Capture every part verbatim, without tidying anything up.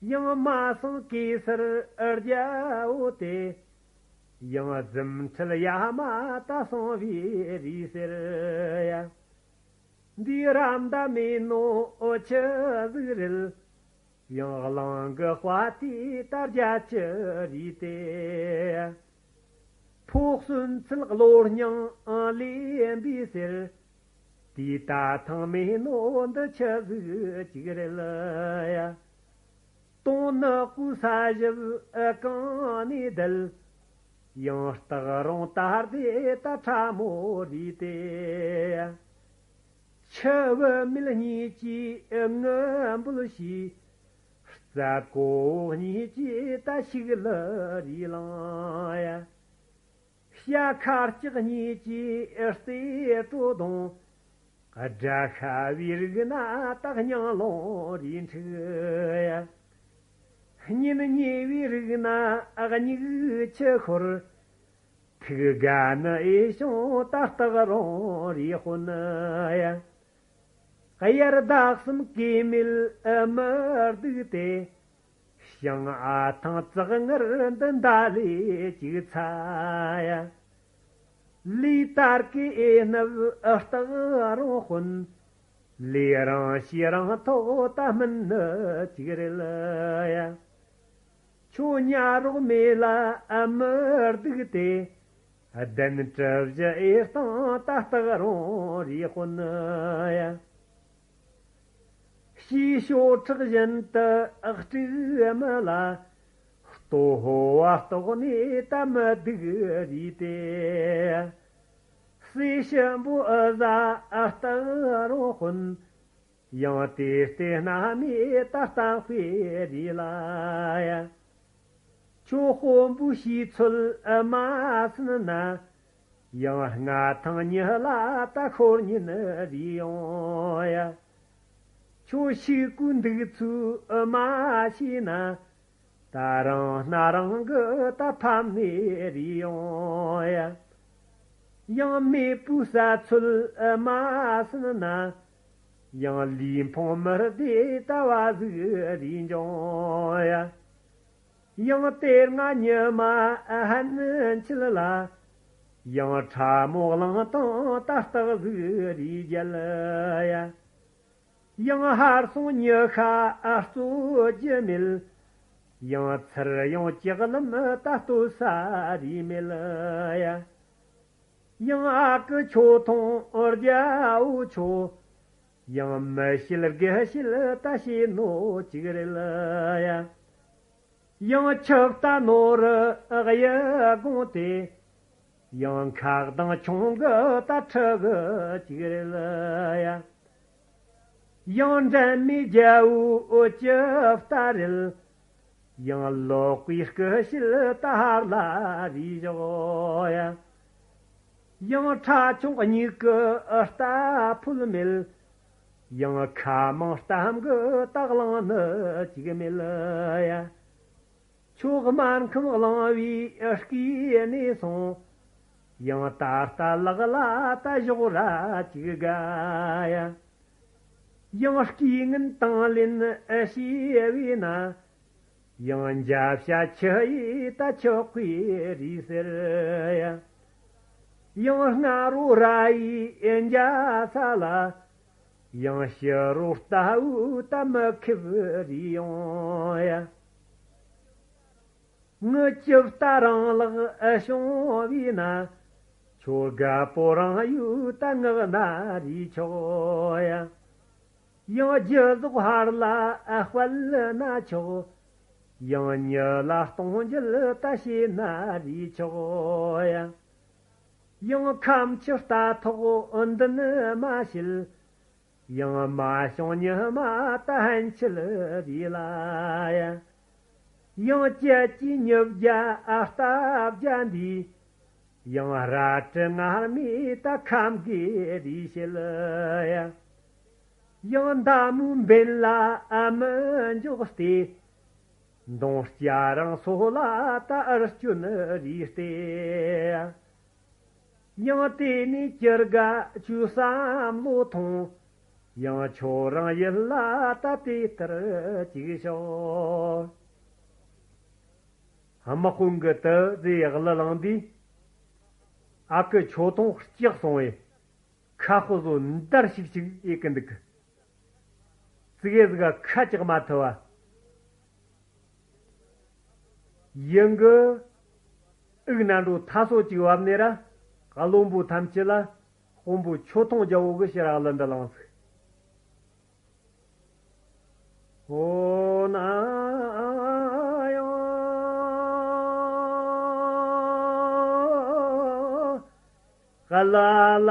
ཡང་མ་སང་གེ་སར་རྒྱལ་བོ་དེ། ཡང་རྫུ་འཕྲུལ་ཡ་མ་ད་སོང་བའི་རིགས་ཟེར་ཡ། འདི་ར་མདའ་མེད་ནོ་ཆི་ཟིག་རེད། ཡང་གླང་གི་དཔའ་དེ་ད་རྒྱ་ཆི་རིགས་དེ། ཕོ་གསོན་ཚུལ་གློ་སྙིང་ལས་འདི་ཟེར། དེ་ད་ཐང་མེད་ནོ་འདི་ཆི་ཟིག་ཅིག་རེད་ཡ། དོང་ནག་པོའི་ས་ཞབས་གང་ནས་བསྡད། ཡང་སྟག་རོང་ད་ལྟའི་ད་ཁྲ་མོ་རིགས་དེ། ཆུ་བོ་མིལ་གཉིས་ཀྱིས་ངུ་འབོད་བྱས། རྩྭ་ཀོ་གཉིས་ཀྱིས་ད་ཤིག་ལ་རི་ལང་ཡ། བྱ་ཁ་ལྕགས་གཉིས་ཀྱིས་རྩེ་བྲོ་བརྡུང་། དགྲ་ཤ་བའི་རིགས་ན་ད་སྙིང་རླུང་རེ་འཁྲིགས་ཡ། གཉེན་ཉེ་བའི་རིགས་ན་སྙིགས་ཆུ་ཤོར། ཐུགས་དགའ་ནི་ཨེ་བྱུང་ད་སྟག་རོང་རེ་དཔོན་ཡ། དབྱར་ཟླ་གསུམ་གེ་མེད་མི་སྡུག་སྟེ། ཞིང་ཨ་ཐང་བཙག་ངར་འདི་འདའ་ལས་ཅིག་ཚ་ཡ། ལས་དར་གི་ཨེ་ནབ་སྟག་རོང་དཔོན། ལས་རང་ཤི་རང་ཐོག་ད་སྨིན་ནི་ཅིག་རེད་ཡ། ཁྱོད་ཉལ་རོགས་མེད་ལ་མི་སྡུག་སྟེ། གདན་གྲི་བཞི་ཨེ་སྟེང་ད་སྟག་རོང་རེ་དཔོན་ཡ། ཤི་ཤོ་ཁྲག་བཞིན་དུ་དཀྲུག་མི་ལ། ལྟོ་ཕོ་བ་ལྟོགས་ནས་ད་མི་སྡུག་རེད་དེ། སྲས་ཞིམ་པོ་ཨ་ཟ་ཨ་སྟག་རོང་དཔོན། ཡང་དེ་ལྟའི་སྣ་མེད་ད་སྟག་དཔེ་རེད་ལ་ཡ། ཁྱོད་དཔོན་པོའི་བྱས་ཚུལ་མ་ཟིན་ན། ཡང་སྔ་ཐང་ཉི་ལ་ད་ཤོར་ཉིན་རེ་ཡོང་ཡ། ཁྱོད་ཤི་ཀུན་འདུག་ཚུལ་མ་ཤེས་ན། ད་རང་སྣ་རང་གི་ད་ཕམ་ནས་རེ་ཡོང་ཡ། ཡང་མེས་པོའི་ཟ་ཚུལ་མ་ཟིན་ན། ཡང་ལུས་ཕུང་མི་བདེ་ད་བ་ཟིག་རེ་འབྱུང་ཡ། ཡང་གཏེར་ང་ཉི་མ་ཧན་ཆིལ་ལ། ཡང་ཁྲ་མོ་གླང་དང་ད་སྟག་ཟིག་རེ་རྒྱལ་ཡ། ཡང་ཧར་སོང་ཉི་ཤ་ཨ་གཙོ་རྒྱུ་མེད། ཡང་ཚུར་ཡང་ལྕགས་ལམ་ད་སྟོད་ས་རེ་མེད་ཡ། ཡང་ཨ་ཀི་ཁྱོད་ཐོང་རྒྱ་བོ་ཁྱོད། ཡང་མི་ཤེས་དགེ་ཤེས་ད་ཤེས་ནོ་ཅིག་རེད་ཡ། ཡང་ཆུ་རྟ་ནོར་གཡུ་དགོང་དེ། ཡང་ཁག་དང་ཆུང་གི་ད་ཁྲི་གི་ཅིག་རེད་ཡ། ཡང་འགྲན་མེད་རྒྱལ་བོའི་ཅི་ལྟ་རེད། ཡང་ལོག་པའི་སྐུ་ཤེལ་ད་ཧར་ལ་རེ་བཞག་ཡ། ཡང་ཁྲ་ཆུང་གཉིས་ཀྱི་རྟ་ཕུལ་མེད། ཡང་ཁ་མང་གཏམ་གྱི་ད་གླེང་ནི་ཅིག་མེད་ཡ། ཁྱོད་སྨར་ཁམས་གླིང་བའི་སྐུའི་གནས་སོང་། ཡང་ད་ལྟ་ལག་ལ་ད་ཞོག་ར་ཅིག་དགའ་ཡ། ཡང་སྐུའི་ངན་དང་ལེན་བྱས་བས་ན། ཡང་འཇའ་བྱ་ཆུ་ཡིས་ད་ཆོག་པའི་རེད་ཟེར་ཡ། ཡང་སྔ་རོ་ར་ཡི་འཇའ་ས་ལ། ཡང་ཕྱི་རོ་ལྟ་བུ་ད་མི་ཁེབས་རེ་ཡོང་ཡ། ངི་ཅི་ལྟ་རང་ལག་བྱུང་བས་ན། ཁྱོད་རྒད་པོ་རང་ཡུལ་ད་ངག་ན་རེ་ཆོག་ཡ། ཡང་རྒྱུ་ཟོག་ཧར་ལ་སྤེལ་ན་ཆོག། ཡང་མྱི་ལ་གཏོང་རྒྱུ་ད་བྱེད་ན་རེ་ཆོག་ཡ། ཡང་ཁམས་ཆུ་རྟ་ཐོག་འདི་ནི་མ་བྱེད། ཡང་མ་བྱུང་ཉི་མ་ད་ཧན་ཆེད་རེ་ལ་ཡ། ཡང་སྐྱེད་ཀྱི་ཉི་བརྒྱ་ཨ་རྟ་བརྒྱ་འདི། ཡང་རལ་གྲི་ངར་མའི་ད་ཁམས་དགེ་རེ་བྱེད་ཡ། ཡང་མདའ་མོའི་འབེན་ལ་ཨ་མི་འཇོག་སྟེ། མདུང་སྐྱ་རང་སོ་ལ་ད་ཨར་སྐྱོན་རེ་སྟེ། ཡང་དེ་ནས་ཅི་དགའ་ཆུ་བསམ་བློ་ཐོངས། ཡང་ཁྱོད་རང་ཡིད་ལ་ད་དེ་ལྟར་ཅིག་ཤོག་དམག་དཔོན་གྱིས་དེ་ཟེར་གླུ་བླངས་དུས། ཨ་ཁུ་ཆོས་ཐོང་སྐྲག་སོང་བས། ཁ་ཧོ་བཟོ་འདར་ཤིག་ཤིག་ཨེ་ཀི་འདུག་ཙི་གེ་ཟིག་ག་ཁ་གྲག་མ་ཐུབ་བ། ཡིན་གི། ཨུག་ནང་འགྲོ་ཐ་སོ་གཅིག་བབས་ནས་ར། བློན་པོ་ཐམས་ཅད་ལ་དཔོན་པོ་ཆོས་ཐོང་རྒྱལ་བོ་གི་ཕྱིར་ར་གླུ་འདི་བླངས་ཟིག་འོ་ན་ཡང་། ལ་ལ་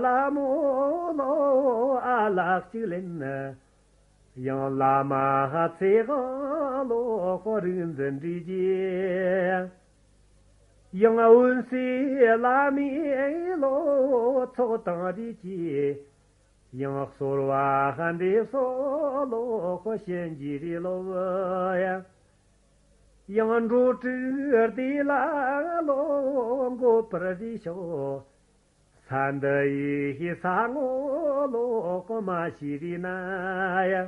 ལ་མོ་ལོ་ཨ་ལགས་གཅིག་ལེན། ཡང་བླ་མ་ཚེ་དབང་ལོ་ཁོ་རིག་འཛིན་འདྲིས་ཀྱི། ཡང་འོན་སྲས་བླ་མའི་ལོ་ཚོགས་དང་རིགས་ཀྱི། ཡང་གསོལ་བ་འདེབས་སོ་ལོ་ཁོ་གཤིན་རྗེ་རིགས་ལོ་ཡ། ཡང་འགྲོ་དྲུག་སྡེ་ལ་ལོ་འགོད་པར་རེ་ཤོག་ས་འདི་ཡི་ས་ངོ་ལོ་ཁོ་མ་ཤི་རེ་ན་ཡ།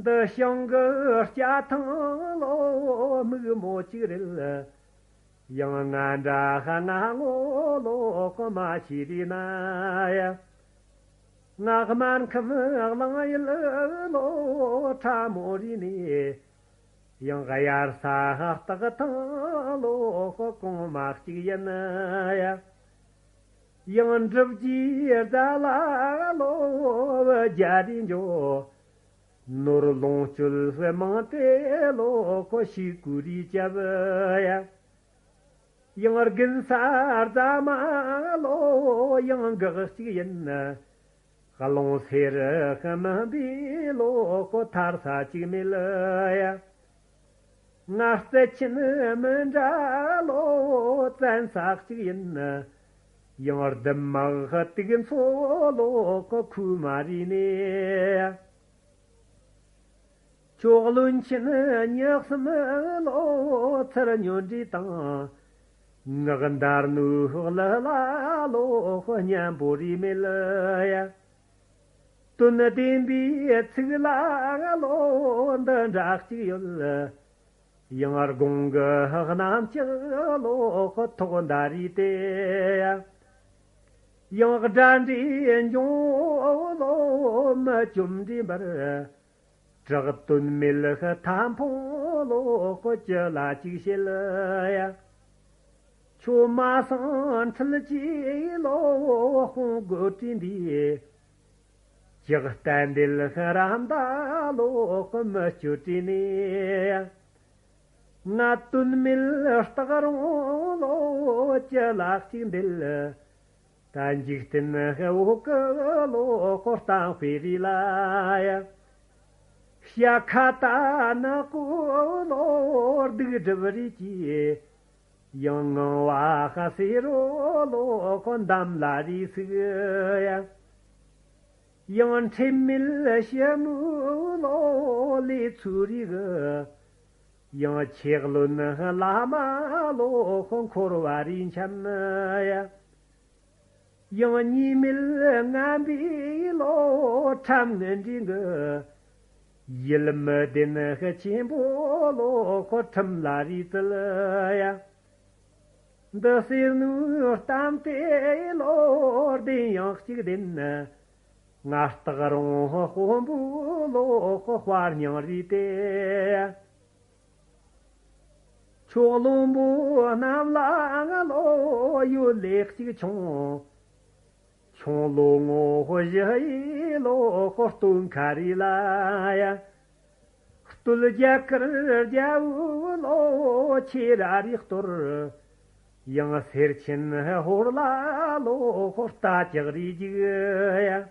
འདི་ཞིང་གི་སྐྱ་ཐང་ལོ་མིག་མོ་གཅིག་རེད། ཡང་ང་འདྲ་ང་ངོ་ལོ་ཁོ་མ་ཤི་རེ་ན་ཡ། ང་སྨན་ཁམས་གླང་ཡུལ་ལོ་ཁྲ་མོ་རེ་ནས། ཡང་དབྱར་ས་སྟག་ཐང་ལོ་ཁོ་གོང་མ་གཅིག་ཡིན་ཡ། ཡང་འབྲུག་རྒྱལ་རྫ་ལ་ལོ་བུ་རྒྱ་རེ་འཇོ། ནོར་ལོངས་སྤྱོད་མང་སྟེ་ལོ་ཁོ་ཤི་ཀུ་རེ་བྱབ་ཡ། ཡང་དགུན་ས་རྫ་མ་ལོ་ཡང་འགག་གཅིག་ཡིན། ཀློང་སེར་ཤི་མིན་པའི་ལོ་ཁོ་ཐར་ས་གཅིག་མེད་ཡ། ང་རྩལ་ཆེན་མི་འདྲ་ལོ་བཙན་ས་གཅིག་ཡིན། ཡང་ལྡུམ་དམག་དུག་མཚོ་ལོ་ཁོ་ཁུ་མ་རེ་ནས། ཁྱོད་བློན་ཆེན་ཉག་གསུམ་ལོ་ཚར་ཉོན་འདྲིས་དང་། ངག་འདར་ནུ་ལ་ལ་ལོ་ཁོ་སྙན་པོ་རེ་མེད་ཡ། དོན་བདེན་པའི་ཚིག་ལ་ལོ་འདི་འདྲ་གཅིག་ཡོད། ཡང་དགོང་གི་གནམ་ལྕགས་ལོ་ཁོ་ཐོག་མདའ་རེ་དེ། ཡང་དགྲ་འདྲེ་འབྱུང་ལོ་མི་བཅོམ་འདྲེ་འབར། བྲག་དོན་མེད་ལ་ཐབ་འཕང་ལོ་ཁོ་ཅི་ལ་ཅིག་བྱེད་ཡ། ཁྱོད་མ་སང་འཁྲིལ་གྱིས་ལོ་དཔུང་དགོད་བྲིས་འདི། ཇག་རྟ་འདི་ལ་ར་མདའ་ལོ་ཁོ་མི་སྐྱོད་བྲིས་ནས། ང་དོན་མེད་སྟག་རོང་ལོ་ཅི་ལ་གཅིག་འདེད། ད་འཇིག་རྟེན་འོག་གི་ལོ་ཁོ་གཏམ་དཔེ་རེད་ལ་ཡ། ཤ་ཁ་ད་ནག་པོ་ལོ་སྡིག་སྒྲིབ་རེད་ཀྱི། ཡང་ངང་བ་ཤ་སེ་རོ་ལོ་ཁོ་འདམ་ལ་རེད་ཟིག་ཡ། ཡང་ཁྲེལ་མེད་ཞི་མོ་ལོ་ལས་ཚུལ་རིག་གི། ཡང་ཆེ་བློན་བླ་མ་ལོ་ཁོ་འཁོར་བ་རེ་འཆམ་ཡ། ཡང་གཉིས་མེད་ངན་པའི་ལོ་ཁྲམ་ངན་འདྲེན་གི། ཡིད་མི་བདེན་ཆེན་པོ་ལོ་ཁོ་ཁྲིམས་ལ་རེ་བཙལ་ཡ། འདི་ཟེར་ནུས་གཏམ་དེ་ལོ་བདེན་ཡང་གཅིག་བདེན། ང་སྟག་རོང་དཔོན་པོ་ལོ་ཁོ་དཔའ་སྙིང་རེད་དེ། ཁྱོད་བློན་པོ་རྣམས་ལ་ང་ལོ་ཡོད་ལེགས་གཅིག་ཆུང་། ཆུང་ལོ་ངོ་བཞི་ཡི་ལོ་ཁོ་སྟོན་ཁ་རེ་ལ་ཡ། སྟོད་རྒྱ་གར་རྒྱལ་བོའི་ལོ་ཆེ་ར་རེ་གཏོར། ཡང་སེར་ཆེན་ཧོར་ལ་ལོ་ཁོ་རྟ་ལྕག་རེ་རྒྱུག་ཡ།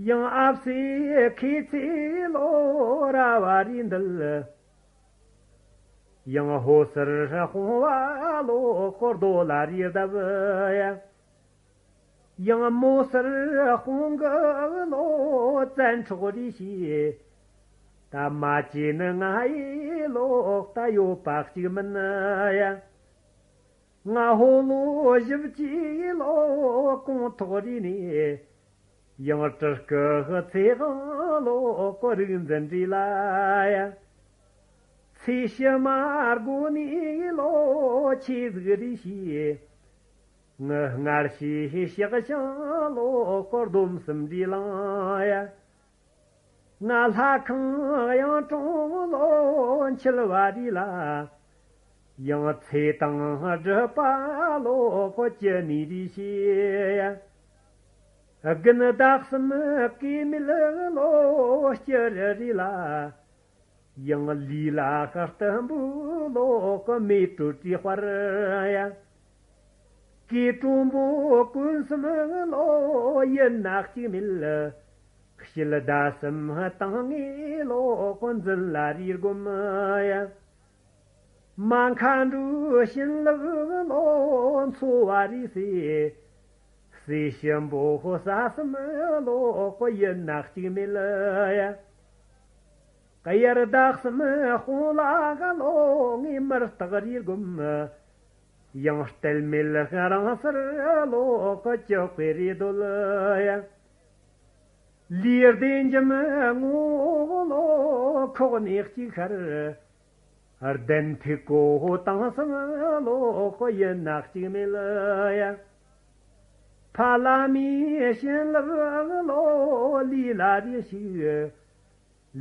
ཡང་ཨ་བསེ་ཁེ་ཚེ་ལོ་ར་བ་རེ་འདུལ། ཡང་ཧོ་སར་དཔུང་བ་ལོ་ཁོ་རྡོ་ལ་རེ་བརྡབ་ཡ། ཡང་མོ་སར་དཔུང་གི་ལོ་བཙན་འཕྲོག་རེ་བྱས། ད་མ་བྱས་ནི་ང་ཡི་ལོ་ད་ཡོད་པ་གཅིག་མིན་ཡ། ང་ཧོ་ལོ་བཞི་བཅུའི་ལོ་གོང་ཐོག་རེ་ནས། ཡང་སྤྲུལ་སྐུ་ཚེ་དབང་ལོ་ཁོ་རིག་འཛིན་འདྲེ་ལ་ཡ། ཚེ་ཕྱི་མ་སྒོ་ནས་ལོ་ཆེ་ཟིག་རེ་བྱས། ངི་སྔར་བྱས་ཕྱག་ཞིང་ལོ་ཁོ་སྡོམ་གསུམ་འདྲེ་ལང་ཡ། ང་ལྷ་ཁང་གཡང་དྲུང་ལོ་འཁྱིལ་བ་རེ་ལ། ཡང་ཚེ་དང་སྒྲུབ་པ་ལོ་ཁོ་ཅི་ནས་རེ་བྱས། དགུན་ཟླ་གསུམ་སྐྱེ་མེད་ལོ་སྤྱི་རེ་རེ་ལ། ཡང་ལུས་ལ་ཤར་དུ་འབུལ་ལོ་ཁོ་མེ་དྲོད་དྲི་དཔར་ཡ། སྐྱེ་དྲུང་པོ་ཀུན་གསུམ་ལོ་ཡིན་ན་གཅིག་མེད། ཕྱི་ཟླ་གསུམ་དང་ངེ་ལོ་ཁོ་འཛིན་ལ་རེ་སྒོམ་ཡ། མ་མཁའ་འགྲོའི་བྱིན་རླབས་ལོ་འཚོ་བ་རེ་སེ། སྲས་ཞིམ་པོ་ས་གསུམ་ལོ་ཁོ་ཡིན་ན་གཅིག་མེད་ཡ། དབྱར་ཟླ་གསུམ་དཔུང་ལ་ལོ་ངེ་མི་རྟག་རེ་སྒོམ། ཡང་གཏད་མེད་རང་སར་ལོ་ཁོ་ཅི་དཔེ་རེ་འདོད་ཡ། ལུས་བདེ་འཇམ་ངོ་བོ་ལོ་ཁོག་ནས་གཅིག་ཤར། གདན་ཐིག་གོ་དང་སང་ལོ་ཁོ་ཡིན་ན་གཅིག་མེད་ཡ། ཕ་ལ་མའི་བྱིན་རླབས་ལོ་ལུས་ལ་རེ་ཞིག།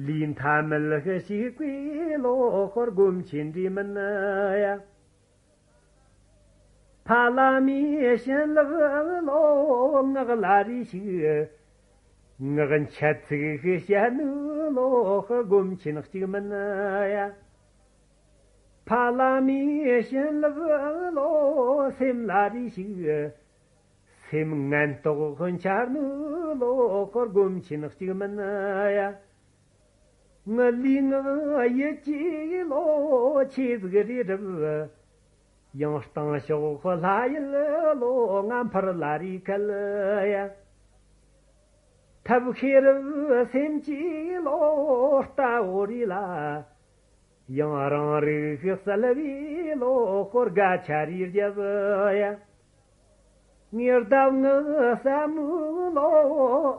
ལུས་མཐའ་མེད་ཞིག་པའི་ལོ་ཁོ་སྒོམ་ཆེན་འདྲེ་མིན་ཡ། ཕ་ལ་མའི་བྱིན་རླབས་ལོ་ངག་ལ་རེ་ཞིག། ངག་འཆད་ཚིག་བཤད་ནུས་ལོ་ཁོ་སྒོམ་ཆེན་གཅིག་མིན་ཡ། ཕ་ལ་མའི་བྱིན་རླབས་ལོ་སེམས་ལ་རེ་ཞིག། སེམས་ངན་རྟོག་འཆར་ནུས་ལོ་ཁོ་སྒོམ་ཆེན་གཅིག་མིན་ཡ། ངི་ལུས་ངག་ཡིད་ཀྱི་ལོ་ཆེ་ཟིག་རེ་སྒྲུབ། ཡང་སྟེང་ཕྱོགས་ལྷ་ཡུལ་ལོ་ང་འཕུར་ལ་རེ་ཁལ་ཡ། ཐབས་ཤེས་རབ་སེམས་ཀྱི་ལོ་ལྟ་བོ་རེ་ལ། ཡང་རང་རིག་གསལ་བའི་ལོ་ཁོ་དགའ་ཆ་རེ་རྒྱབ་ཡ། ངེར་བདག་ངི་ས་མུ་ལོ་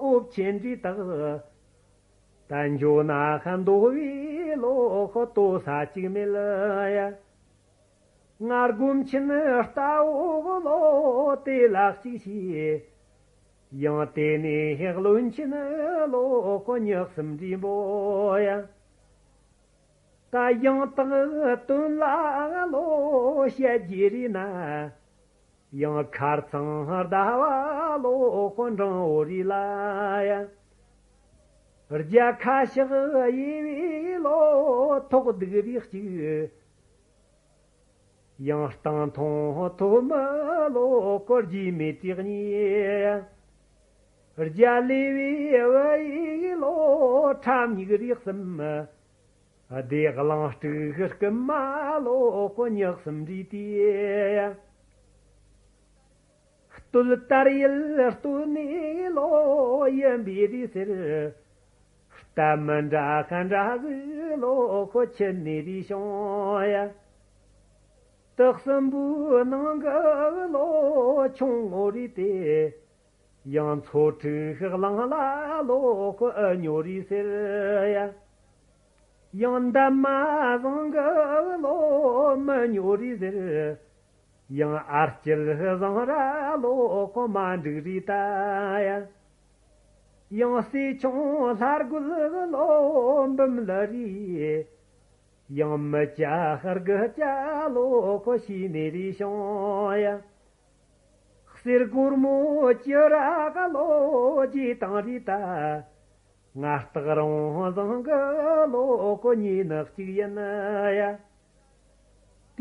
འོབ་ཆེན་འདྲི་དག། ད་འཇོ་ན་ཁ་འདོ་བའི་ལོ་ཁོ་ལྟོ་ས་གཅིག་མེད་ཡ། ང་སྒོམ་ཆེན་ལྟ་བོ་ལོ་དེ་ལ་གཅིག་བྱས། ཡང་དེ་ནས་བློན་ཆེན་ལོ་ཁོ་ཉག་གསུམ་འདྲི་འབོ་ཡ། ད་ཡང་དག་དོན་ལ་ལོ་བཤད་རྒྱུ་རེད་ན། ཡང་མཁར་ཚང་ཟླ་བ་ལོ་ཁོ་འབྲང་བོ་རེད་ལ་ཡ། རྒྱ་ཁ་ཤག་ཡེ་བའི་ལོ་ཐོག་སྡུག་རིགས་གཅིག། ཡང་སྟེང་མཐོང་ཐོ་མི་ལོ་སྐོར་རྒྱུས་མེད་དེ་གཉིས། རྒྱ་ལེ་བའི་བུ་ཡི་ལོ་ཁྲ་མིག་རིགས་གསུམ། སྡེ་གླང་སྤྲུག་རྐུན་མ་ལོ་སྐོར་ཉག་གསུམ་འདྲེས་ཏེ། སྟོད་དར་ཡུལ་སྟོད་ནས་ལོ་ཡིན་པའི་རི་ཟེར། རྟ་མི་འདྲ་ཁ་འདྲ་ཟིག་ལོ་ཁོ་ཁྱི་ནས་རི་བྱུང་ཡ། དག་གསུམ་པོའི་ནང་གི་ལོ་ཆུང་ངུ་རེད་དེ། ཡང་མཚོ་ཁྲུག་གླང་ལ་ལོ་ཁོ་ཨ་ཉོ་རེད་ཟེར་ཡ། ཡང་འདབ་མ་བཟང་གི་ལོ་མི་ཉོ་རེད་ཟེར། ཡང་ཨར་སྐྱིལ་བཟང་ར་ལོ་ཁོ་མ་འགྲིག་རེད་ད་ཡ། ཡང་སྲས་ཆུང་ལྷ་རྒོད་ལོ་འབུམ་ལ་རེད། ཡང་མི་སྐྱ་ཧར་གི་སྐྱ་ལོ་ཁོ་ཤི་ནས་རེ་བྱུང་ཡ། གསེར་སྒོར་མོ་བཅུ་ར་ག་ལོ་རྗེས་དང་རེ་ད། ང་སྟག་རོང་བཟང་གི་ལོ་ཁོ་ཉིས་ནི་གཅིག་ཡིན་ཡ།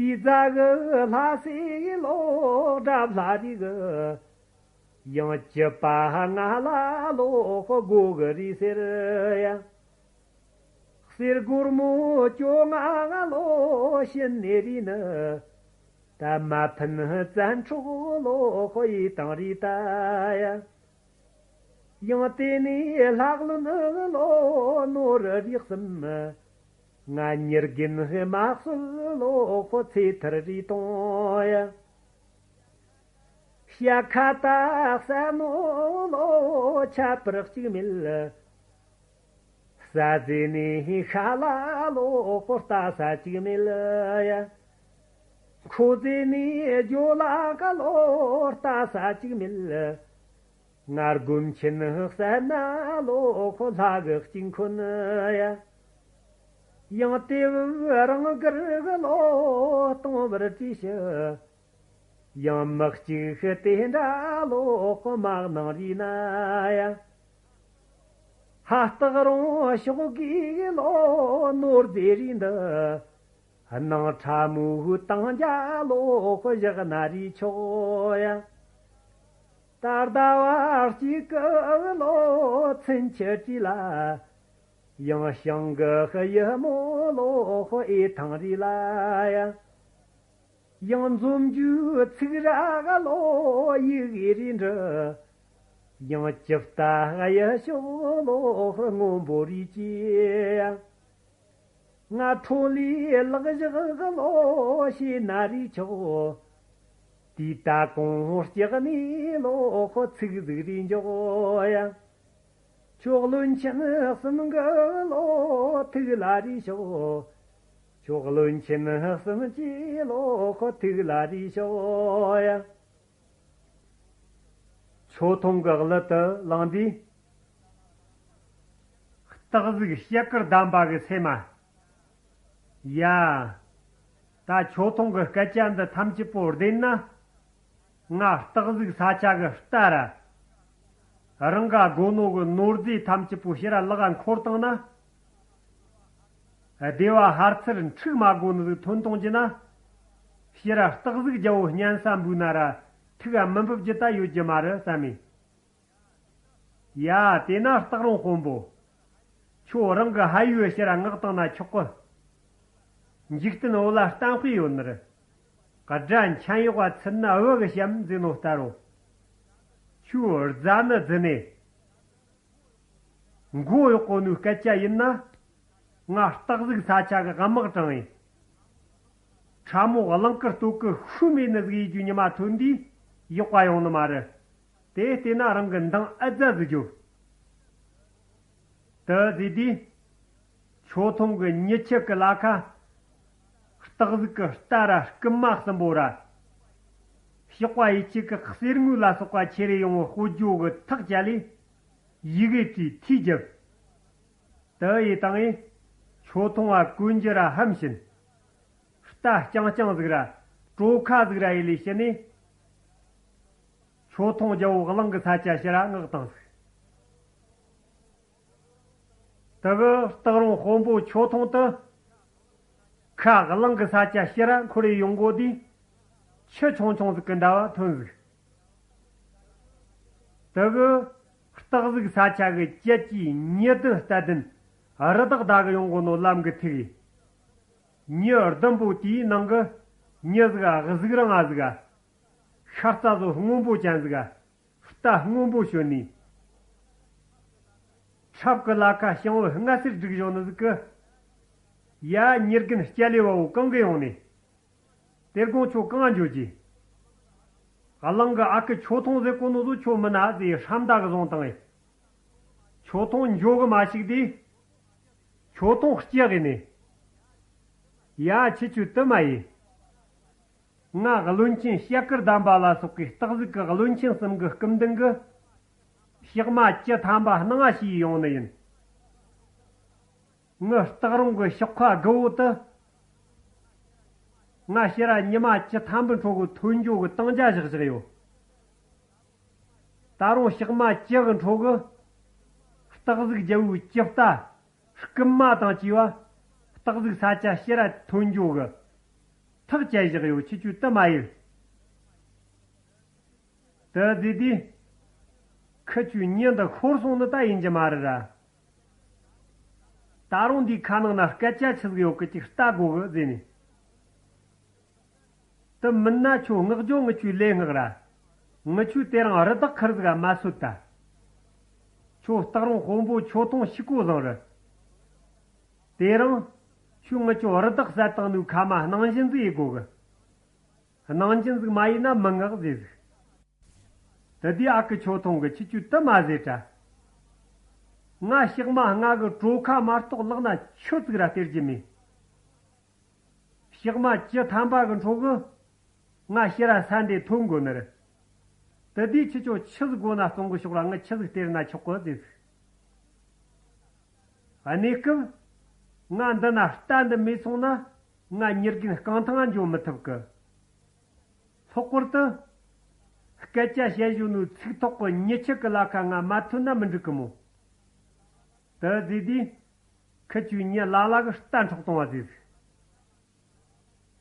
དེ་ཛ་གི་ལྷ་སའི་ལོ་དགྲ་ལྷ་རིག་གི། ཡང་བཅུ་པ་ང་ལ་ལོ་ཁོ་དགོ་གི་རེད་ཟེར་ཡ། གསེར་སྒོར་མོ་བཅོ་ལྔ་ལོ་བྱིན་ནས་རེད་ནི། ད་མ་ཕན་བཙན་འཕྲོག་ལོ་ཁོ་ཡི་དང་རེད་ད་ཡ། ཡང་དེ་ནས་ལྷག་ལུན་ལོ་ནོར་རིགས་གསུམ། ང་ཉེར་དགུན་མ་གསོལ་ལོ་ཁོ་ཚེ་ཐར་རེད་གཏོང་ཡ། ཡ་ཁ་ཏ་ས་ནོ་ལོ་ཁྱད་པར་གཅིག་མེད། ས་ཟེ་ནི་ཤ་ལ་ལོ་ཁོ་ལྟ་ས་གཅིག་མེད་ཡ། ཁོ་ཟེ་ནི་ཇོ་ལ་ཀ་ལོ་ལྟ་ས་གཅིག་མེད། ང་རྒོན་ཆེན་ཟེར་ན་ལོ་ཁོ་ལྷ་གི་གཅིག་འཁོན་ཡ། ཡང་དེ་བུ་རང་གར་གི་ལོ་གཏོང་བར་བྲིས་ཤི། ཡང་མི་གཅིག་ཤི་དེ་འདྲ་ལོ་ཁོ་མ་གནང་རིས་ན་ཡ། ཧ་སྟག་རོང་ཕྱོགས་གི་ལོ་ནོར་རྫས་རིས་འདི། སྣང་ཁྲ་མོའི་དང་རྒྱ་ལོ་ཁོ་བཞག་ན་རིས་ཆོག་ཡ། ད་ཟླ་བ་གཅིག་གི་ལོ་ཚུན་ཆད་བྲིས་ལ། ཡང་ཞང་གི་ཡུ་མོ་ལོ་ཁོ་ཨེ་ཐང་རིས་ལ་ཡ། ཡང་འཛོམས་རྒྱུའི་ཚིག་ར་ག་ལོ་ཡི་གེ་རིས་འབྲི། ཡང་ཅི་ལྟ་གཡུ་ཤོག་ལོ་སྔོན་པོ་རིས་ཀྱི། ང་ཁྲོ་ལིའི་ལག་བཞག་ག་ལོ་ཤེས་ན་རིས་ཆོག་དེའི་ད་གོང་ལྕགས་ནས་ལོ་ཁོ་ཚིག་ཟིག་རིས་འཇོག་ཡ། ཁྱོད་བློན་ཆེན་གསུམ་གི་ལོ་ཐུགས་ལ་རིས་ཤོག་ཁྱོད་བློན་ཆེན་གསུམ་གྱི་ལོ་ཁོ་ཐུགས་ལ་རིས་ཤོག་ཡ། ཆོ་ཐུང་གི་གླུ་དུ་བླངས་དུས། སྟག་གཟིག་ཤེལ་དཀར་གདམས་པ་གི་སེམས་མ། ཡ། ད་ཆོ་ཐུང་གི་སྐད་ཆ་འདི་ཐམས་ཅད་པོ་བདེན་ན། ང་སྟག་གཟིག་ས་ཆ་གི་རྟ་ར། རང་ག་དགོ་ནོ་གི་ནོར་རྫས་ཐམས་ཅད་པོ་ཕྱིར་ར་ལག་འཁོར་བཏང་ན། སྡེ་བ་ཧར་ཚུར་འཁྲུག་མ་དགོ་ནི་ཟིག་ཐོན་གཏོང་རྒྱུ་ན། ཕྱིར་ར་སྟག་གཟིག་རྒྱལ་བོ་སྙན་ས་འབུལ་ན་ར་ཐུགས་མི་འབབ་རྒྱུ་ད་ཡོད་རྒྱུ་མ་རེད་བསམ་མེ། ཡ། དེ་ན་སྟག་རོང་དཔོན་པོ། ཁྱོད་རང་གི་ཕ་ཡུལ་ཕྱིར་ར་མངགས་བཏང་ན་ཆོག་གི། འཇིག་རྟེན་བོད་ལ་གཏམ་དཔེ་ཡོད་ནི་རེད། དགྲ་མཆན་ཡོག་པ་ཚུད་ན་བུ་གི་ཞབས་འཛིན་ནོ་ལྟ་རོ། ཁྱོད་རྫ་ནི་རྫི་ནས། མགོ་གཡོག་གོ་ནོའི་སྐད་ཆ་ཡིན་ན། ང་སྟག་གཟིག་ས་ཆ་གི་དམག་དྲངས་ཡིན། ཁྲ་མོ་གླང་དཀར་སྟོད་གི་ཤུལ་མེད་ནི་ཟིག་ཡིན་རྒྱུ་ཉི་མ་ཐོན་དུས་གཡོག་པ་ཡོང་ནི་མ་རེད། དེ་བལྟས་ན་རང་གི་འདང་ཨ་ཛ་ཟིག་རྒྱོབ། དེ་ཟེར་དུས། ཆོ་ཐུང་གི་མྱི་ཁྱི་གི་ལ་ཁ། སྟག་གཟིག་གི་རྟ་ར་རྐུན་མ་གསུམ་པོ་ར། ཞོགས་པ་ཡི་ཆི་གི་གསེར་དངུལ་ལ་སོགས་པ་ཁྱེར་རེ་ཡོང་བའི་དཔོན་ཇོ་གི་ཐག་བཅད་ལས། ཡི་གེ་བྲིས་འཐུས་རྒྱབ། དེ་ཡི་དང་ཡིན། ཆོ་ཐུང་བ་གོན་རྒྱུ་ར་ཧམ་བྱིན། རྟ་རྐྱང་རྐྱང་ཟིག་ར། གྲོ་ཁ་ཟིག་ར་ཡི་ལས་བྱིན་ནས། ཆོ་ཐུང་རྒྱལ་བོ་གླང་གི་ས་ཆ་ཕྱིར་ར་མངགས་བཏང་ཟིག་དེ་གི་སྟག་རོང་དཔོན་པོ་ཆོ་ཐུང་དུ། ཁ་གླང་གི་ས་ཆ་ཕྱིར་ར་འཁོར་རེ་ཡོང་གོ་དུས། ཆུ་ཆུང་ཆུང་ཟིག་གི་འདྲ་བ་ཐོན་ཟིག་དེ་གི་སྟག་གཟིག་ས་ཆ་གི་སྐྱེད་ཀྱི་མྱི་དུ་རྟ་བདུན། རི་དྭགས་ཟླ་གི་ཡོང་གོ་ནོ་ལམ་གི་ཐིག་ཡིན། མྱི་བདུན་པོ་དེའི་ནང་གི་མྱི་ཟིག་གཟིག་རིང་ང་ཟིག་ཤ་རྩ་བཟོ་སྔོན་པོ་ཅན་ཟིག་རྟ་སྔོན་པོ་ཞོན་ནས། ཁྲབ་ཀྱི་ལ་ཁ་ཞིང་བུ་ལྔ་སེར་བསྒྲིགས་བཞག་ནི་ཟིག་གི། ཡ། མྱི་རྒན་སྐྱ་ལེ་བ་བོ་གང་གི་ཡོང་ནས། དེ་དགོང་ཁྱོད་གང་འགྱོ་རྒྱུ། གླང་གི་ཨ་ཁུ་ཆོ་ཐུང་ཟེར་གོ་ནོ་ཟོ་ཁྱོད་མིན་ན་ཟེར་ཧྲམ་ད་གི་བཟུང་བཏང་ངས། ཆོ་ཐུང་འགྱོ་གི་མ་ཞིག་དེ། ཆོ་ཐུང་སྐྱེ་གི་ནས། ཡ། ཁྱི་ཆོས་དུ་མ་ཡིན། ང་བློན་ཆེན་ཤེལ་དཀར་གདམས་པ་ལ་སོགས་ཀྱི་སྟག་གཟིག་གི་བློན་ཆེན་གསུམ་གི་སྐུ་མདུན་གི། ཞག་མ་བཅུ་ཐམ་པ་སྣང་བ་ཞིག་ཡོང་ནི་ཡིན། ངི་སྟག་རོང་གི་ཞོགས་ཁ་དགུ་བོ་དུ། ང་ཕྱིར་ར་ཉི་མ་བཅུ་ཐམ་པའི་འཕྲོ་གི་ཐོན་འགྱོ་གི་དང་རྒྱ་བཞག་བཞག་ཡོད། ད་རུང་ཞག་མ་བཅུ་གི་འཕྲོ་གི། སྟག་གཟིག་རྒྱལ་བོའི་ཅི་ལྟ། རྐུན་མ་དང་བཅས་པ། སྟག་གཟིག་ས་ཆ་ཕྱིར་ར་ཐོན་འགྱོ་གི། ཐག་བཅད་བཞག་ཡོད། ཁྱི་ཆོས་དུ་མ་ཡིན། དེ་ཟེར་དུས། ཁི་ཆོའི་མྱི་འདི་ཤོར་སོང་ནི་ད་ཡིན་གྱི་མ་རེད་ར། ད་རུང་འདིའི་ཁ་ནང་ན་སྐད་ཆ་ཆི་ཟིག་ཡོད་གི་ཅིག་ལྟ་དགོ་གི་ཟེར་ནས། དེ་མིན་ན་ཁྱོད་མངགས་རྒྱུ་ངི་ཆོའི་ལས་མངགས་ར། ངི་ཆོས་དེ་རིང་རི་དྭགས་ཁུར་ཟིག་ག་མ་གསོད་ད། ཁྱོད་སྟག་རོང་དཔོན་པོ་ཆོ་ཐུང་ཤི་གོ་བཟང་རེད། དེ་རིང་། ཁྱོད་ངི་ཆོ་རི་དྭགས་བསད་བཏང་ནོའི་ཁ་མ་སྣང་བཞིན་ཟིག་ཡེ་དགོ་གི། སྣང་བཞིན་ཟིག་མ་ཡིན་ན་མི་མངགས་ཟེར་ཟིག་དེ་དུས་ཨ་ཁུ་ཆོས་ཐུང་གིས་ཁྱེད་ཆོས་དུ་མ་ཟེར་དྲ། ང་ཕྱག་མ་ལྔ་གི་གྲོ་ཁ་མ་གཏོགས་ལག་ན་ཆུ་ཙིག་ར་སྟེར་རྒྱུ་མེད། ཕྱག་མ་བཅུ་ཐམ་པ་གི་འཕྲོ་གི་ང་ཕྱིར་ར་ས་འདི་ཐོན་དགོ་ནི་རེད། དེ་དུས་ཁྱེད་ཆོ་ཆི་ཟིག་དགོ་ན་གཏོང་གི་ཤོག་ར། ང་ཆི་ཟིག་སྟེར་ན་ཆོག་གི་ཟེར། གནས་སྐབས་ང་འདི་ན་རྟ་འདི་མེད་སོང་ན་ང་མྱི་རྒན་རྐང་ཐང་ང་འགྱོ་མི་ཐུབ་གི། ལྷག་པར་དུ་སྐད་ཆ་བཤད་བཞིན་ནོ་ཚིག་ཐོག་གི་མྱི་ཆུ་གི་ལ་ཁ་ང་མ་ཐོན་ན་མི་འགྲིག་གི་མོ། དེ་ཟེར་དུས་ཁི་ཆོས་མྱི་ལ་ལ་གི་རྟ་འཕྲོག་གཏོང་བ་ཟེར།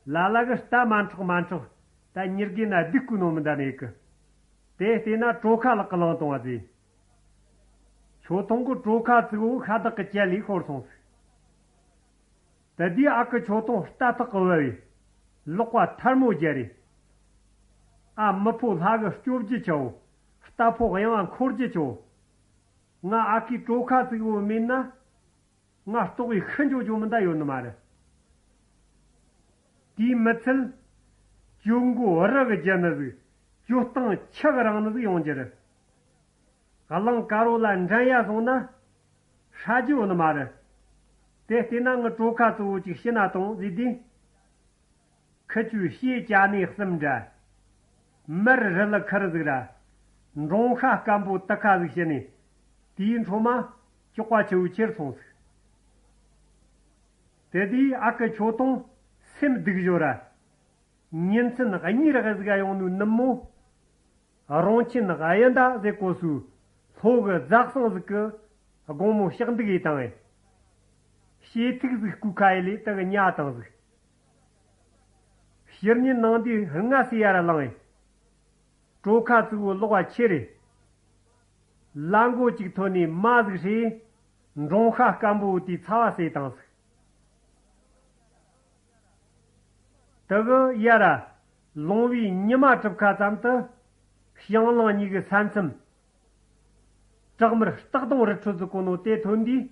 ལ་ལ་གི་རྟ་མ་འཕྲོག་མ་འཕྲོག་ད་མྱི་རྒན་ན་སྡིག་གི་ནོ་མི་འདའ་མེད་གི། དེ་བལྟས་ན་གྲོ་ཁ་ལག་གི་བླངས་གཏོང་བ་ཟེར། ཆོས་ཐུང་གི་གྲོ་ཁ་བཙུགས་འོ་ཤ་དག་གི་ཅལ་ལས་ཤོར་སོང་ཟེར། དེ་དུས་ཨ་ཁུ་ཆོས་ཐུང་རྟ་ཐག་གི་བབས་བས་ལག་པ་ཐལ་མོ་སྦྱར་རེ། ཨ་མི་ཕོ་ལྷ་གི་སྐྱོབ་རྒྱུ་ཆོ། རྟ་ཕོ་གཡང་བ་འཁོར་རྒྱུ་ཆོ། ང་ཨ་ཁུའི་གྲོ་ཁ་བཙུགས་འོ་མེད་ན། ང་ལྟོགས་པའི་ཤི་འགྱོ་རྒྱུ་མི་འདའ་ཡོད་ནི་མ་རེད། དེའི་མི་ཚད། གྱོད་མགོ་རི་གི་རྒྱུ་ནི་ཟིག་གྱོད་སྟངས་ཆུ་གི་རང་ནི་ཟིག་ཡོང་རྒྱུ་རེད། གླིང་དཀར་པོ་ལ་འགྲན་ཡ་སོང་ན། ཧྲ་རྒྱུ་ཡོད་ནི་མ་རེད། དེ་བལྟས་ན་ངི་གྲོ་ཁ་གཙོ་བོ་ཅིག་ཕྱི་ན་གཏོང་ཟེར་དུས། ཁི་ཆོས་ཤེས་ཅ་ནེ་གསུམ་འདྲ། མར་རི་ལ་ཁུར་ཟིག་ར། འབྲོང་ཤ་སྐམ་པོ་དུ་ཁ་ཟིག་བྱིན་ནས། དེའི་འཕྲོ་མ་ཅོག་པ་ཆེ་བོ་ཁྱེར་སོང་ཟིག་དེ་དུས་ཨ་ཁུ་ཆོས་ཐུང་སེམས་སྡུག་ཞོར་ར། ཉིན་མཚན་གཉིས་རག་ཟིག་ག་ཡོང་ནོའི་ནུབ་མོ། རོང་ཆེན་གཡུ་མདའ་ཟེར་གོ་སོའི་ལྷོ་གི་རྫ་གསང་ཟིག་གི་དགོང་མོ་ཞག་འདུག་ཡེ་བཏང་བས། ཞེ་ཐིག་ཟིག་སྐུ་ཁ་ཡེ་ལས་དེ་གི་ཉལ་བཏང་ཟིག་ཕྱི་ཉིན་ནངས་དུས་སྔ་སེ་ཡར་ལངས་བས། གྲོ་ཁ་བཙུགས་པོ་ལོག་པ་ཁྱེར་རེ། ལ་མགོ་གཅིག་ཐོན་ནས་མ་ཟིག་ཧྲེ། འབྲོང་ཤ་སྐམ་པོ་དེའི་ཚ་བ་ཟོས་བཏང་ཟིག་དེ་གི་ཡར་ར་ལུང་བའི་ཉི་མ་གྲུབ་ཁ་ཙམ་དུ་ཞིང་གླིང་གཉིས་ཀྱི་ས་མཚམས། བྲག་དམར་སྟག་གདོང་རི་ཁྲོད་ཟིག་གོ་ནོ་དེ་ཐོན་དུས།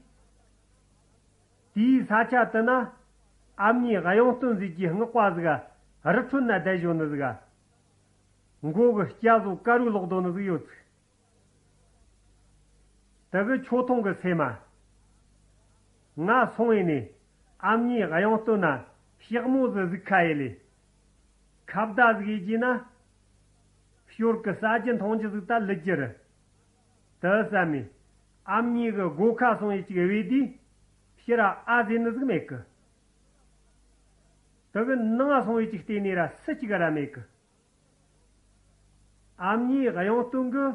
དེའི་ས་ཆ་དེ་ན་ཨ་མྱེས་གཡུང་སྟོན་ཟེར་གྱི་སྔགས་པ་ཟིག་ག་རི་ཁྲོད་ན་བསྡད་བཞོན་ནི་ཟིག་ག་མགོ་གི་སྐྱ་བཟོ་དཀར་རུ་ལོག་དོ་ནི་ཟིག་ཡོད་ཚིག་དེ་གི་ཆོས་ཐུང་གི་སེམས་མ། ང་སོང་ཡེ་ནས་ཨ་མྱེས་གཡུང་སྟོན་ན་ཞག་མོ་ཟིག་གཟིགས་ཁ་ཡེ་ལས། ཁ་བརྡ་ཟིག་ཡེ་རྒྱུ་ན། ཞོར་གི་ཟ་རྒྱུ་འཐུང་རྒྱུ་ཟིག་ད་ལུས་རྒྱུ་རེད། དེ་བསམ་ནས་ཨ་མྱེས་གི་སྒོ་ཁ་སོང་ཡེ་ཅིག་བོས་དུས་ཕྱིར་ར་ཨ་ཟེར་ནི་ཟིག་མེད་གི་དེ་གི་ནང་ང་སོང་ཡེ་ཅིག་བལྟས་ནས་ར་སུ་གཅིག་ར་མེད་གི་ཨ་མྱེས་གཡུང་སྟོན་གི་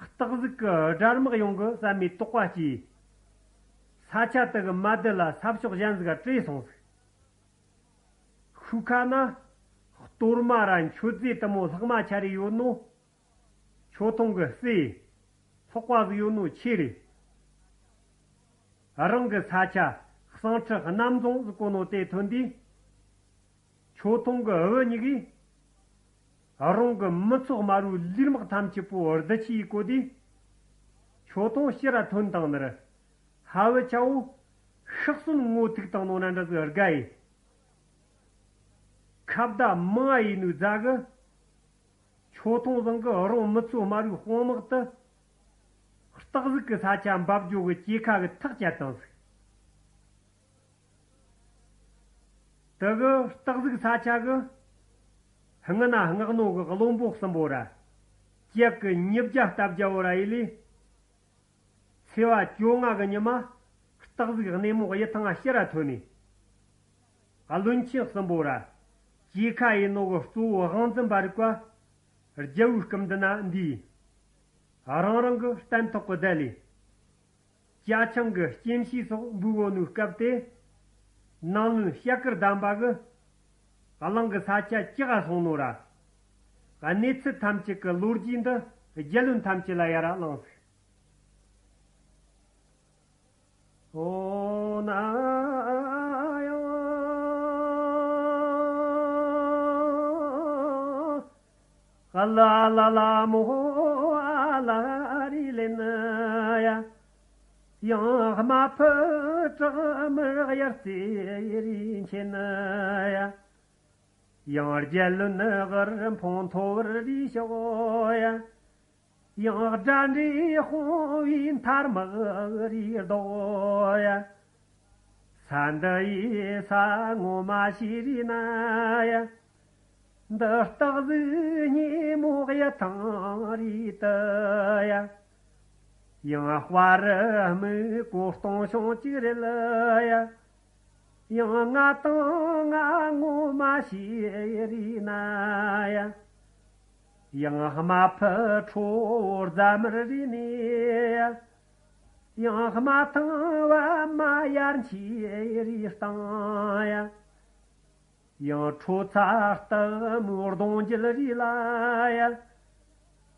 སྟག་གཟིག་གི་དགྲ་དམག་ཡོང་གི་བསམ་མེ་དོགས་པ་སྐྱེས། ས་ཆ་དེ་གི་མ་བསྡད་ལ་ས་ཕྱོགས་གཞན་ཟིག་ག་བྲོས་སོང་ཟིག་ཤུལ་ཁ་ན་གཏོར་མ་ར་མཆོད་རྫས་དུ་མོ་ལྷག་མ་ཆ་རེ་ཡོད་ནོ། ཆོས་ཐུང་གི་སྲས་ལྷག་པ་ཟིག་ཡོད་ནོ་ཆེ་རེད། རང་གི་ས་ཆ་གསང་ཁྲི་གནམ་རྫོང་ཟིག་གོ་ནོ་དེ་ཐོན་དུས། ཆོས་ཐུང་གི་བུ་གཉིས་ཀས་རང་གི་མི་ཚོགས་དམར་བོའི་ལུས་དམག་ཐམས་ཅད་པོ་རྡུལ་ཆུ་ཡིས་བསྐོལ་དུས། ཆོས་ཐུང་ཕྱིར་ར་ཐོན་བཏང་ནི་རེད། ཧ་བུ་ཆ་བོ་ཤག་སོན་ངོ་ཐུག་བཏང་ནོ་ན་འདྲ་ཟིག་དགའ་ཡེ། ཁ་བརྡ་མང་ང་ཡེ་ནོའི་རྫ་གི་ཆོས་ཐུང་བཟང་གི་རང་མི་ཚོ་དམར་བོའི་དཔུང་དམག་དེ། སྟག་གཟིག་གི་ས་ཆ་འབབ་རྒྱུ་གི་སྐྱེ་ཁ་གི་ཐག་བཅད་བཏང་ཟིག་དེ་གི་སྟག་གཟིག་ས་ཆ་གི་སྔུན་ན་སྔགས་ནོ་གི་བློན་པོ་གསུམ་པོ་ར། ལྕགས་གི་ཉིས་བརྒྱ་རྟ་བརྒྱ་བོ་ར་ཡེ་ལས། ཚེས་པ་བཅོ་ལྔ་གི་ཉི་མ། སྟག་གཟིག་གནས་མོ་གཡུ་ཐང་ང་ཕྱིར་ར་ཐོན་ནས། བློན་ཆེན་གསུམ་པོ་ར། སྐྱེ་ཁ་ཡེ་ནོ་གི་གཙོ་བོ་དབང་འཛིན་པ་རིགས་པ། རྒྱལ་བོའི་སྐུ་མདུན་ན་འདུས། རང་རང་གི་སྟན་ཐོག་གི་བསྡད་ལས། ཅ་ཆིང་གི་སྐྱེམས་ཤིང་སོགས་འབུལ་བོ་ནོའི་སྐབས་དེ། ནང་བློན་ཤ་ཀིར་དམ་པ་གི། གླིང་གི་ས་ཆ་ཅི་ག་སོང་ནོ་ར། གནས་ཚུལ་ཐམས་ཅད་ཀྱི་ལོ་རྒྱུས་འདི་རྒྱལ་བློན་ཐམས་ཅད་ལ་ཡར་གླེང་ཟིག་ཨོ་ན་ཡང་། ཨ་ལ་ལ་ལ་མོ་ཨ་ལ་རི་ལེན་ཡ། ཡང་དམར་ཕུ་བྲག་དམར་དབྱར་རྩེ་རི་མཁྱེན་ཡ། ཡང་རྒྱལ་བློན་གར་འཕོང་ཐོ་བར་རི་ཤོག་ཡ། ཡང་དགྲ་འདྲེ་དཔུང་བའི་མཐའ་དམག་རེ་ཟློག་ཡ། ས་འདི་ཡི་ས་ངོ་མ་ཤེས་རེ་ན་ཡ། འདི་སྟག་གཟིག་སྙེ་མོ་གཡུ་ཐང་རེ་དུ་ཡ། ཡང་དཔའ་རི་སྨུག་གོ་སྟོང་ཤོང་གཅིག་རེད་ལ་ཡ། ཡང་ང་དང་ང་ངོ་མ་ཤེས་རེ་ན་ཡ། ཡང་རྨ་ཕུ་ཁྲོ་བོ་རྫ་མར་རེ་ནས་ཡ། ཡང་རྨ་ཐང་བ་མ་ཡར་མཆིས་རེ་བཏང་ཡ། ཡང་ཁྲོ་ཚ་སྟག་མོའི་གདུང་རྒྱུད་རེ་ལ་ཡ།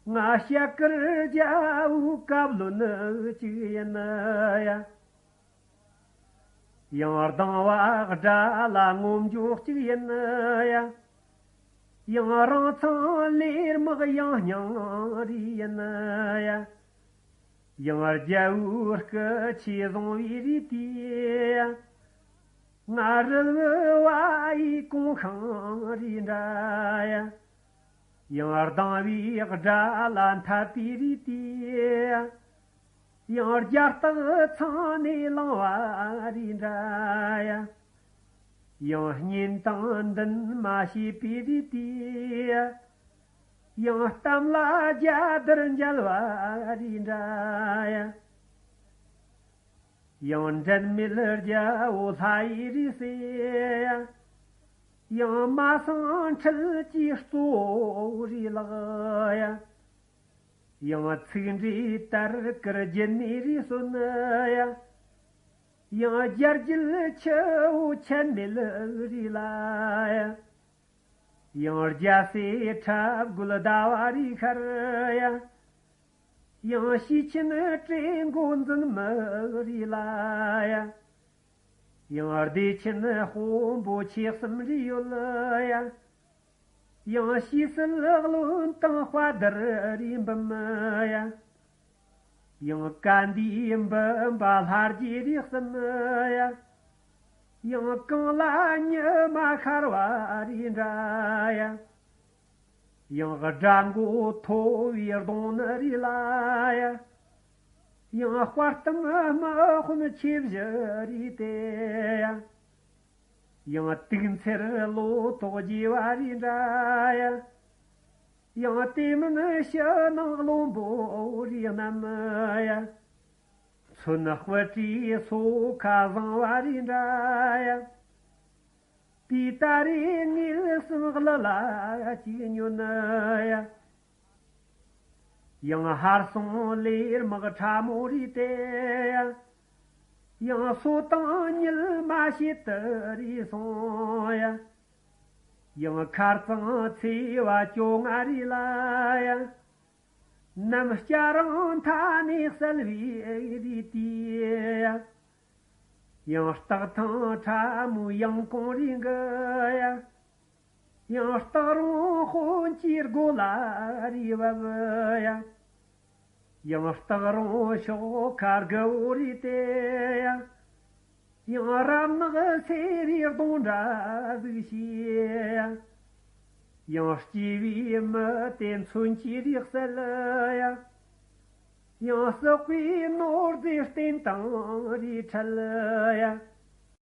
ང་ཤ་དཀར་རྒྱལ་བོའི་བཀའ་བློན་གཅིག་ཡིན་ཡ། ཡང་སྡང་བ་དགྲ་ལ་ངོམ་འཇོག་གཅིག་ཡིན་ཡ། ཡང་རང་ཚང་ལས་དམག་ཡང་སྙིང་རེ་ཡིན་ཡ། ཡང་རྒྱལ་བོའི་སྐུ་ཆས་བཟུང་བའི་རེ་དེ་ཡ། ང་རིལ་བུ་བ་ཡི་གོང་ཤང་རེ་འདྲ་ཡ། ཡང་སྡང་བའི་དགྲ་ལ་འཐབ་པའི་རེ་དེ་ཡ། ཡང་རྒྱ་སྟག་ཚང་ནས་ལངས་བ་རེ་འདྲ་ཡ། ཡང་གཉེན་དང་འདུན་མ་བྱེད་པའི་རེ་དེ་ཡ། ཡང་གཏམ་ལ་རྒྱ་དར་མཇལ་བ་རེ་འདྲ་ཡ། ཡང་འབྲལ་མེད་རྒྱལ་བོ་ལྷ་ཡི་རིགས་སུ་ཡ། ཡང་མ་སང་འཁྲིལ་གྱིས་གཙོ་བོ་རེ་ལགས་ཡ། ཡང་ཚིག་འདྲེ་དར་དཀར་རྒྱུད་ནས་རེ་གསོན་ཡ། ཡང་རྒྱལ་རྒྱུད་ཆུ་བོ་ཆད་མེད་རེ་ལ་ཡ། ཡང་རྒྱལ་སྲས་ཁྲབ་རྒོད་ཟླ་བ་རེ་ཤར་ཡ། ཡང་ཞུས་ཆེན་བྲེ་མགོ་འཛིན་མི་རེ་ལ་ཡ། ཡང་བདེ་ཆེན་དཔོན་པོ་ཆེ་གསུམ་རེ་ཡོད་ཡ། ཡང་ཞུས་སྲིད་བློན་དང་དཔའ་དར་རེ་འབུམ་ཡ། ཡང་ཀ་འདིའི་འབུམ་པ་ལྷ་རྗེ་རེ་གསུམ་ཡ། ཡང་གངས་ལ་ཉི་མ་ཤར་བ་རེ་འདྲ་ཡ། ཡང་དགྲ་མགོ་མཐོ་བའི་གདོང་ནི་རེ་ལ་ཡ། ཡང་དཔའ་གཏུམ་དམག་དཔོན་ཆེ་བཞི་རེ་དེ་ཡ། ཡང་དུག་མཚེར་ལོ་ཏོག་རྒྱས་པ་རེ་འདྲ་ཡ། ཡང་དེ་མིན་ཕྱི་ནང་བློན་པོ་རེ་རྣམས་ཡ། མཚོན་དཔལ་སྤྲེའུ་སོ་ཁ་བཟང་བ་རེ་འདྲ་ཡ། དེ་ད་རེས་ངེད་གསུམ་གླུ་ལ་གཅིག་ཉོན་ཡ། ཡང་ཧར་སོང་ལས་དམག་ཕྲ་མོ་རེ་དེ་ཡ། ཡང་སོ་དང་ཉིལ་མ་བྱེད་དུ་རེ་སོང་ཡ། ཡང་མཁར་གཙང་ཚེས་པ་བཅོ་ལྔ་རེ་ལ་ཡ། ནམ་སྐྱ་རང་མཐའ་ནས་གསལ་བའི་རེ་དེ་ཡ། ཡང་སྟག་ཐང་ཁྲ་མོའི་ཡང་གོང་རེ་འགུལ་ཡ། ཡང་སྟག་རོང་དཔོན་གྱི་སྒོ་ལ་རེ་བབས་ཡ། ཡང་སྟག་རོང་ཕྱོགས་ཁ་དགུ་བོ་རེ་དེ་ཡ། ཡང་རབ་ནག་སེ་རེ་གདོང་འདྲ་ཟིག་བྱས་ཡ། ཡང་སྐྱེས་པའི་མི་དེ་མཚོན་གྱིས་རེ་གསལ་ཡ། ཡང་སྲེག་པའི་ནོར་རྫས་སྟེང་དང་རེ་འཕྲད་ཡ།